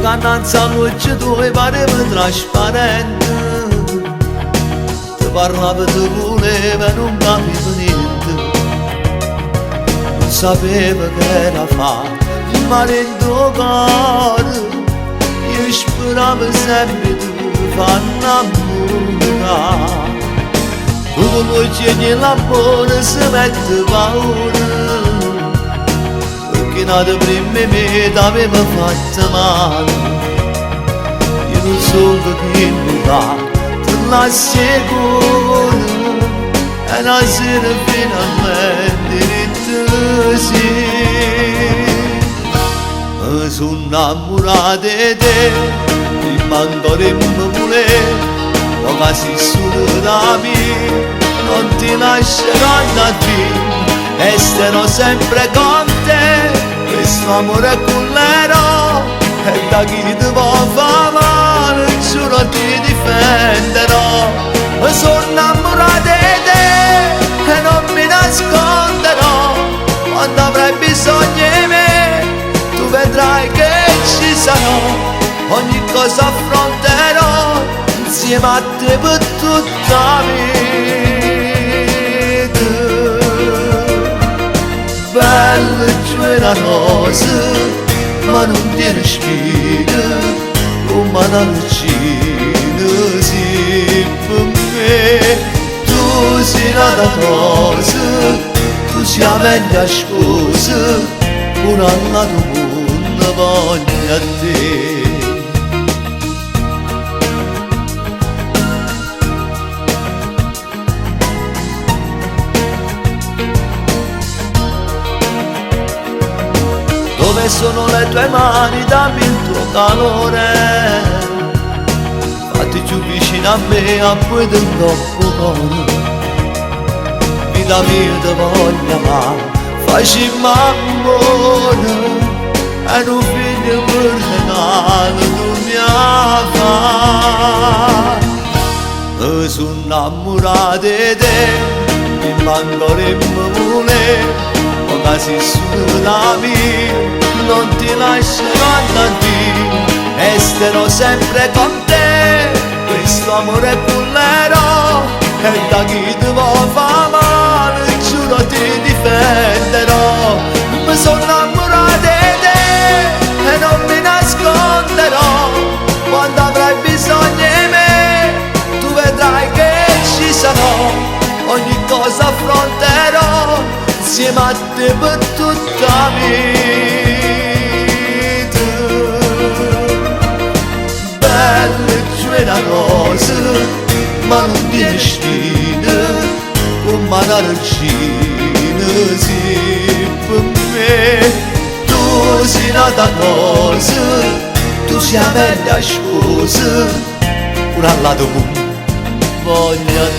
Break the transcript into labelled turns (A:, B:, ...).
A: Che innanzi all'uocchie tuoi pareva trasparente. Ti parlavo, ti volevo, non capivo niente. Non sapevo che era fa, ma dentro cuore io speravo sempre tu fa innamorare. Tu con l'uocchie l'amore si mette paura, perché nato prima di me t'aveva fatto male. Io non so chi mi va, te l'assicuro, e una sera finalmente ti sì. Mi sono innamorato di te, prima ancora mi volevo, ma che sei solo da me, non ti lascerò andare via, e starò sempre con te, questo amore cullerò, e da chi ti può far male, giuro ti difenderò. Mi sono innamorato di te e non mi nasconderò, quando avrai bisogno di me, tu vedrai che ci sarò, ogni cosa affronterò, insieme a te per tutta la vita. Bella c'è una rosa, ma non tiene spine, come una regina sì per me. Tu sei nata cosa, tu sei la meglio sposa, un altro mondo voglio a te. Dove sono le tue mani, dammi il tuo calore, fatti più vicino a me, a poi del dopo cuore. Vita mia ti voglio amare, facciamo amore, e non figlio per regalo tu mi fai. Mi sono innamorato di te, prima ancora mi volevo, ma sei solo la mia, non ti lascerò andare via, e starò sempre con te, questo amore cullerò, e da chi ti può far male, giuro ti difenderò. Mi sono innamorato di te e non mi nasconderò, quando avrai bisogno di me, tu vedrai che ci sarò, ogni cosa affronterò, insieme a te per tutta la vita. Bella c'è una rosa, ma non tiene spine, come una regina sì per me. Tu sei nata cosa, tu sei la meglio sposa, un altro mondo voglio a